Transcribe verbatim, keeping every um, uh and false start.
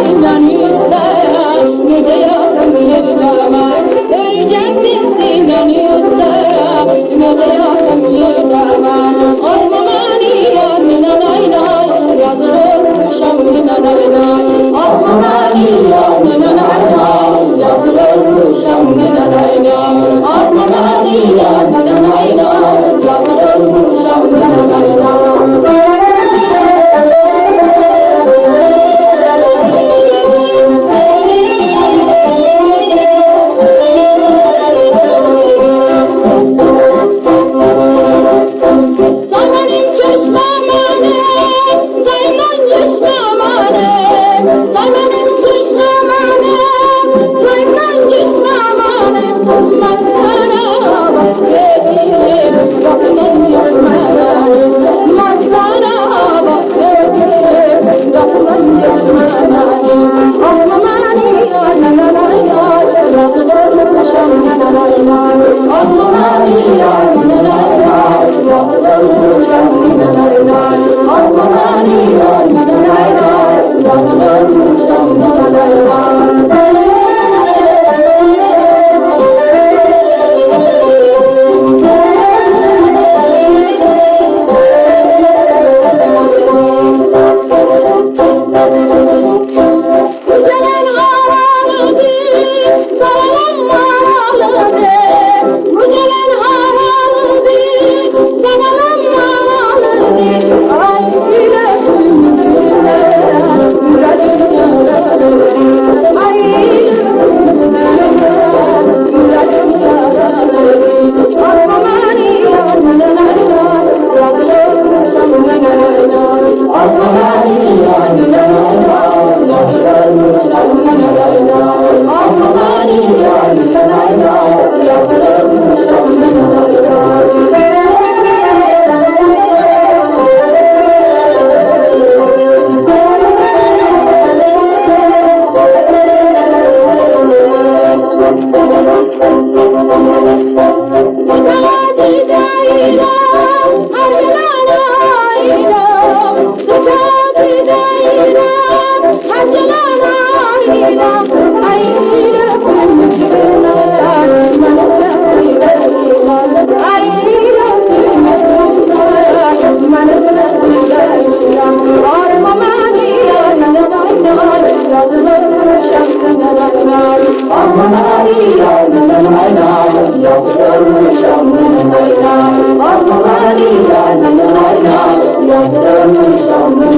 سینه‌ن اوسته، نئجه یاتیم یئرده من؟ اؤرگتدین سینه‌ن اوسته، نئجه یاتیم یئرده من؟ آلما منی یار، ننه نای نای، یازیق اولموشام، ننه نای نای. آلما منی یار، ننه نای نای، یازیق اولموشام، ننه نای نای. آلما منی یار، ننه نای نای، یازیق اولموشام، ننه نای نای. جانیم چشمه منیم، جانیم چشمه منیم، جانیم چشمه منیم، جانیم چشمه منیم. من سنه باخ دئدیم، جانیم چشمه منیم. من سنه باخ دئدیم، جانیم چشمه منیم. آلما منی یار، ننه نای نای، یازیق اولموشام، ننه نای نای. آلما منی یار، ننه نای نای، یازیق اولموشام، ننه نای نای. آلما منی یار، ننه نای نای، یازیق اولموشام، ننه نای نای. بو گلن هارالیدیر، ساغلام مارالیدیر. بو گلن هارالیدیر، ساغلام مارالیدیر. آی، اوره‌ییم، اوره‌ییم یارالیدیر. آی، اوره‌ییم، اوره‌ییم یارالیدیر. آلما منی یار، ننه نای نای، یازیق اولموشام، ننه نای نای.